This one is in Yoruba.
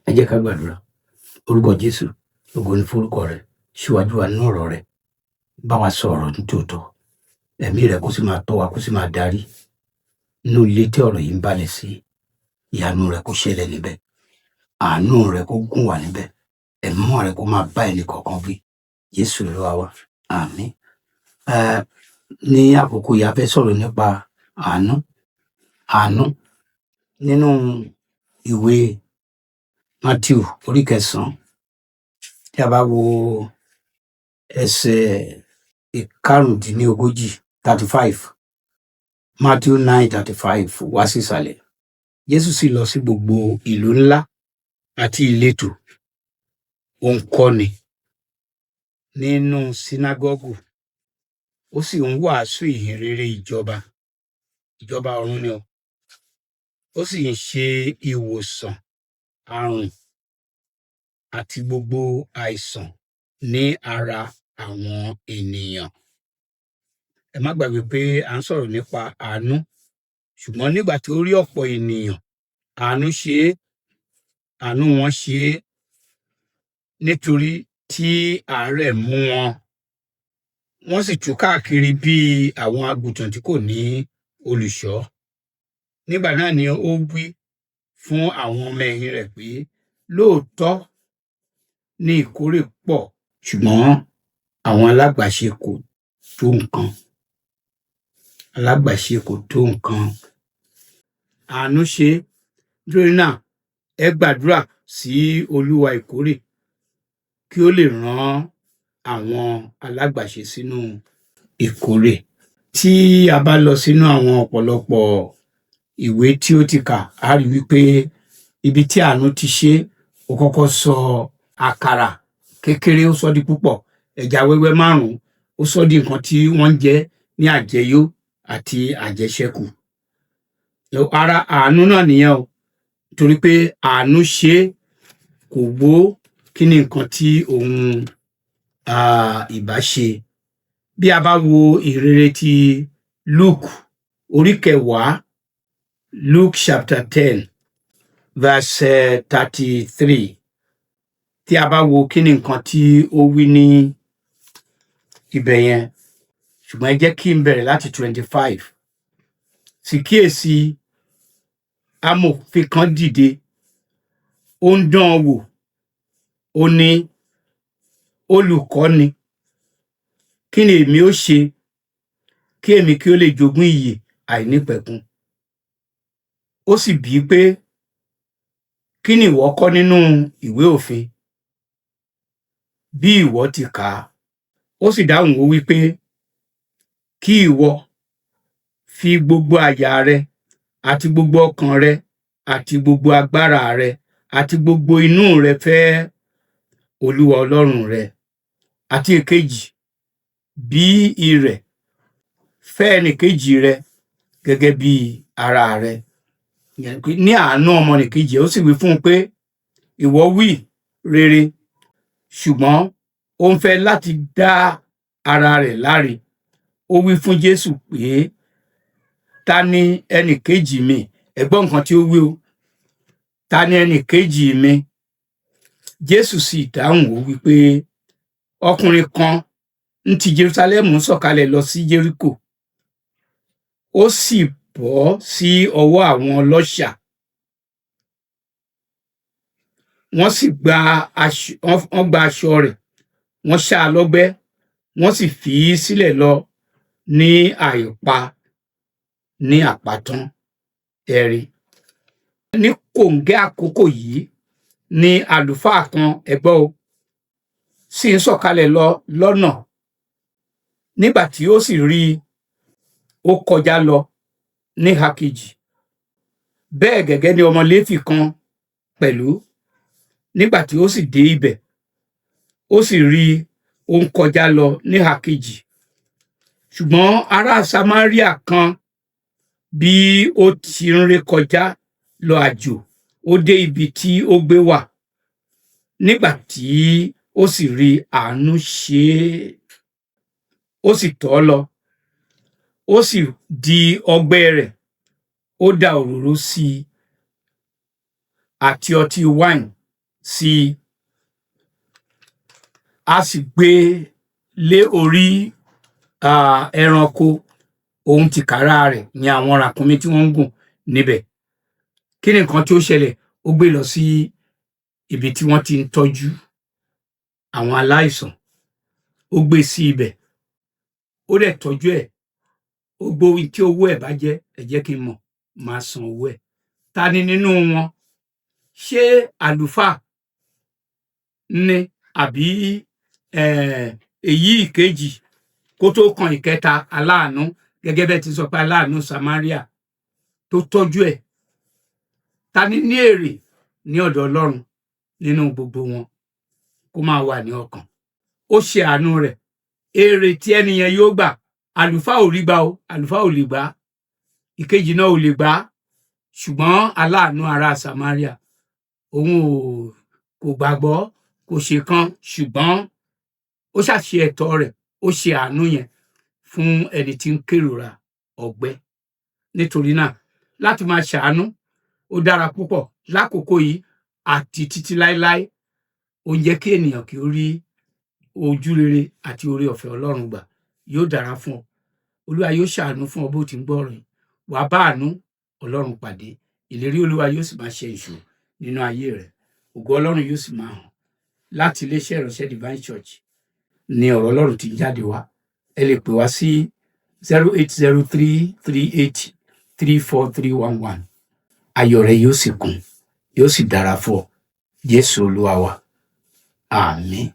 Ẹ jẹ́ ká gbàdúrà. Orúkọ Jésù, ògo ni forúkọ rẹ, síwájú wa nínú ọ̀rọ̀ rẹ, bá wa sọ ọ̀rọ̀ nítòótọ́, ẹ̀mí rẹ kó sì máa tọ́ wa, kó sì máa darí nínú ilé tí ọ̀rọ̀ yìí ń balẹ̀ sí. Ìyanu rẹ kó ṣẹlẹ̀ níbẹ̀, àánú rẹ kó gùn wá níbẹ̀, ẹ̀mí mímọ́ rẹ kó máa bá ẹnì kọ̀ọ̀kan wí. Jésù Olúwa wa, àmín. Ní àkókò yìí, a fẹ́ sọ̀rọ̀ nípa àánú. Àánú nínú ìwé Matthew orí kẹsànán, tí a bá wo ẹsẹ̀ ìkarùndínlógójì, 35, Matthew 9:35 wá sísàlẹ̀. Jésù sì lọ sí gbogbo ìlú ńlá àti ìletò, ó ń kọ́ni nínú sínágọ́gù, ó sì ń wàásù ìhìn rere ìjọba, ìjọba ọ̀run ni o, ó sì ń ṣe ìwòsàn àrùn àti gbogbo àìsàn ní ara àwọn ènìyàn. Ẹ má gbàgbé pé à ń sọ̀rọ̀ nípa àánú, ṣùgbọ́n nígbà tí ó rí ọ̀pọ̀ ènìyàn, àánú ṣe é, àánú wọn ṣe é, nítorí tí àárẹ̀ mú wọn, wọ́n sì tú káàkiri bí àwọn àgùntàn tí kò ní olùṣọ́. Nígbà náà ni ó wí fún àwọn ọmọ ẹ̀yìn rẹ̀ pé, lóòótọ́ ni ìkórè pọ̀, ṣùgbọ́n àwọn alágbàṣe kò tó nǹkan. Alágbàṣe kò tó nǹkan. Àánú ṣe é. Nítorí náà, ẹ gbàdúrà sí Olúwa ìkórè kí ó lè rán àwọn alágbàṣe sínú ìkórè. Tí a bá lọ sínú àwọn ọ̀pọ̀lọpọ̀ ìwé tí ó ti kà, á rí wípé ibi tí àánú ti ṣe, ó kọ́kọ́ sọ àkàrà kékeré, ó sọ di púpọ̀, ẹja wẹ́wẹ́ márùn-ún, ó sọ di nǹkan tí wọ́n ń jẹ ní àjẹyó àti àjẹṣẹ́kù. Ara àánú náà nìyẹn o, torí pé àánú ṣe é, kò wó kí ni nǹkan tí òun ìbá ṣe. Bí a bá wo ìhìnrere ti Luke orí kẹwàá, Luke chapter 10 verse 33, tí a bá wo kí ni nǹkan tí ó wí ní ibẹ̀ yẹn, ṣùgbọ́n ẹ jẹ́ kí n bẹ̀rẹ̀ láti 25. Sì kíyèsí, amòfin kan dìde, ó ń dán an wò, ó ní, "Olùkọ́ni, kí ni èmi ó ṣe kí èmi kí ó lè jogún ìyè àìnípẹ̀kun?" Ó sì bi í pé, "Kí ni ìwọ kọ́ nínú ìwé òfin, bí ìwọ ti kà á?" Ó sì dáhùn, ó wí pé, "Kí ìwọ fi gbogbo àyà rẹ àti gbogbo ọkàn rẹ àti gbogbo agbára rẹ àti gbogbo inú rẹ fẹ́ Olúwa Ọlọ́run rẹ, àti èkejì bí irẹ̀, fẹ́ ẹnìkejì rẹ gẹ́gẹ́ bí ara rẹ." Ìyẹn ni pé ní àánú ọmọnìkejì. Ó sì wí fún un pé, "Ìwọ wí rere." Ṣùgbọ́n ó ń fẹ́ láti dá ara rẹ̀ láre, ó wí fún Jésù pé, "Ta ni ẹnìkejì mi?" Ẹ gbọ́ nǹkan tí ó wí o. "Ta ni ẹnìkejì mi?" Jésù sì dáhùn, ó wí pé, ọkùnrin kan ń ti Jerusalem sọ̀kalẹ̀ lọ sí Jericho, ó sì bọ́ sí ọwọ́ àwọn ọlọ́ṣà, wọ́n sì gba aṣọ, wọ́n gba aṣọ rẹ̀, wọ́n ṣá a lọ́gbẹ́, wọ́n sì fi í sílẹ̀ lọ ní àìpa ní àpatán. Ẹ̀rí ní kòńgẹ́ àkókò yìí ni àlùfáà kan, ẹ gbọ́ o, sì ń sọ̀kalẹ̀ lọ lọ́nà. Nígbà tí ó sì rí i, ó kọjá lọ níhà kejì. Bẹ́ẹ̀ gẹ́gẹ́ ni ọmọ Léfì kan pẹ̀lú, nígbà tí ó sì dé ibẹ̀, ó sì rí i, ó ń kọjá lọ níhà kejì. Ṣùgbọ́n ará Samaria kan, bí ó ti ń rékọjá lọ àjò, ó dé ibi tí ó gbé wà. Nígbà tí ó sì rí, àánú ṣe é, ó sì tọ̀ ọ́ lọ, ó sì di ọgbẹ́ rẹ̀, ó da òróró sí i àti ọtí wáìnì. sí i, a sì gbé e lé orí ẹranko òun tìkára rẹ̀ ní àwọn ràkúnmí tí wọ́n ń gùn níbẹ̀. Kí ni nǹkan tí ó ṣẹlẹ̀? Ó gbé lọ sí ibi tí wọ́n ti ń tọ́jú àwọn aláìsàn. Ó gbé sí ibẹ̀, ó dẹ̀ tọ́jú ẹ̀. Ó gbó tí owó ẹ̀ bá jẹ́, ẹ jẹ́ kí n mọ̀, máa san owó ẹ̀. Ta ni nínú wọn? Ṣé àlùfáà ni àbí èyí ìkejì kó tó kan ìkẹta, aláàánú, gẹ́gẹ́ bẹ́ẹ̀ ti sọ pé aláàánú Samaria tó tọ́jú ẹ̀? Ta ni ní èrè ní ọ̀dọ̀ Ọlọ́run nínú gbogbo wọn? Kó máa wà ní ọkàn, ó ṣe àánú rẹ̀. Èrè tí ẹni yẹn yóò gbà, àlùfáà ò rí gbà o, àlùfáà ò lè gbà á, ìkejì náà ò lè gbà á, ṣùgbọ́n aláàánú ará Samaria, òun ò kò gbàgbọ́, kò ṣe kan, ṣùgbọ́n ó ṣàṣe ẹ̀tọ́ rẹ̀, ó ṣe àánú yẹn fún ẹni tí ń kérora ọgbẹ́. Nítorí náà, láti máa ṣàánú, ó dára púpọ̀ lákòókò yìí àti títí láéláé. Ó ń jẹ́ kí ènìyàn kí ó rí ojú rere àti oore ọ̀fẹ́ Ọlọ́run gbà. Yóò dára fún ọ. Olúwa yóò ṣàánú fún ọ. Bó ti ń gbọ́ ọ̀rọ̀ yìí, wàá bá àánú Ọlọ́run pàdé. Ìlérí Olúwa yóò sì máa ṣe ìṣó nínú ayé rẹ. Ògo Ọlọ́run yóò sì máa hàn. Láti iléeṣẹ́ ìránṣẹ́ Divine Church ni ọ̀rọ̀ Ọlọ́run ti ń jáde wá. Ẹ lè pè wá sí 08033834311. Ayọ̀ rẹ yóò sì kún, yóò sì dára fún ọ. Jésù Olúwa wa, àmín.